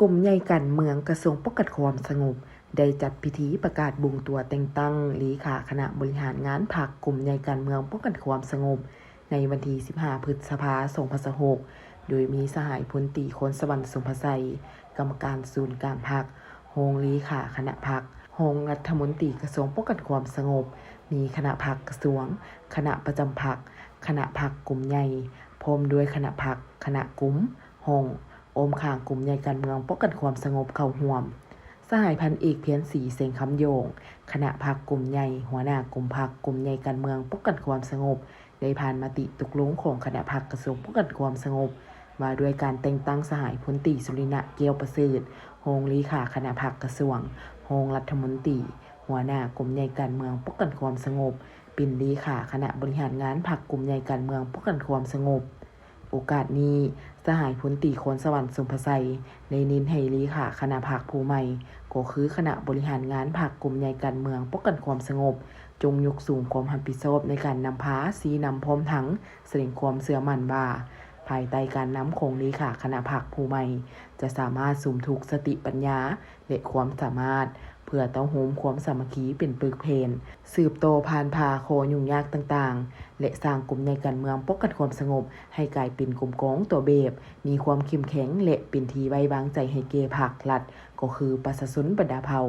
ກົມໃຫຍ່ການເມືອງ ກະຊວງປ້ອງກັນຄວາມສະຫງົບ ໄດ້ຈັດພິທີປະກາດບົ່ງຕົວແຕ່ງຕັ້ງເລຂາຄະນະບໍລິຫານງານພັກ ກົມໃຫຍ່ການເມືອງປ້ອງກັນຄວາມສະຫງົບ ໃນວັນທີສິບຫ້າ ພຶດສະພາ ສອງພັນຊາວຫົກ ໂດຍມີສະຫາຍພົນຕີ ຄອນສະຫວັນ ສົມພະໄຊ ກຳມະການສູນກາງພັກ, ຮອງເລຂາຄະນະພັກ, ຮອງລັດຖະມົນຕີກະຊວງປ້ອງກັນຄວາມສະຫງົບ, ມີຄະນະພັກກະຊວງ, ຄະນະປະຈຳພັກ, ຄະນະພັກກົມໃຫຍ່ ພ້ອມດ້ວຍຄະນະພັກ, ຄະນະກຸ່ມ, ຫ້ອງ, ອ້ອມຂ້າງກົມໃຫຍ່ການເມືອງປ້ອງກັນຄວາມສະຫງົບເຂົ້າຮ່ວມ. ສະຫາຍພັນເອກ ພຽນສີ ແສງຄຳຢອງ ຄະນະພັກກົມໃຫຍ່, ຫົວໜ້າກົມພັກ ກົມໃຫຍ່ການເມືອງປ້ອງກັນຄວາມສະຫງົບ ໄດ້ຜ່ານມະຕິຕົກລົງຂອງຄະນະພັກກະຊວງປ້ອງກັນຄວາມສະຫງົບ ວ່າດ້ວຍການແຕ່ງຕັ້ງສະຫາຍພົນຕີ ສຸລິນະ ແກ້ວປະເສີດ ຮອງເລຂາຄະນະພັກກະຊວງ, ຮອງລັດຖະມົນຕີ, ຫົວໜ້າກົມໃຫຍ່ການເມືອງປ້ອງກັນຄວາມສະຫງົບ ເປັນເລຂາຄະນະບໍລິຫານງານພັກ ກົມໃຫຍ່ການເມືອງປ້ອງກັນຄວາມສະຫງົບ. ໂອກາດນີ້, ສະຫາຍພົນຕີ ຄອນສະຫວັນ ສົມພະໄຊ ໄດ້ເນັ້ນໃຫ້ເລຂາຄະນະພັກຜູ້ໃໝ່ ກໍຄືຄະນະບໍລິຫານງານພັກ ກົມໃຫຍ່ການເມືອງປ້ອງກັນຄວາມສະຫງົບ ຈົ່ງຍົກສູງຄວາມຮັບຜິດຊອບໃນການນຳພາ, ຊີ້ນຳພ້ອມທັງສະແດງຄວາມເຊື່ອໝັ້ນວ່າ ພາຍໃຕ້ການນຳຂອງເລຂາຄະນະພັກຜູ້ໃໝ່ ຈະສາມາດສຸມທຸກສະຕິປັນຍາ ແລະ ຄວາມສາມາດ ເພື່ອເຕົ້າໂຮມຄວາມສາມັກຄີເປັນປຶກແຜ່ນ, ສືບຕໍ່ຜ່ານຜ່າຂໍ້ຫຍຸ້ງຍາກຕ່າງໆ ແລະ ສ້າງກົມໃຫຍ່ການເມືອງປ້ອງກັນຄວາມສະຫງົບ ໃຫ້ກາຍເປັນກົມກອງຕົວແບບ, ມີຄວາມເຂັ້ມແຂງ ແລະ ເປັນທີ່ໄວ້ວາງໃຈໃຫ້ແກ່ພັກລັດ ກໍຄືປະຊາຊົນບັນດາເຜົ່າ.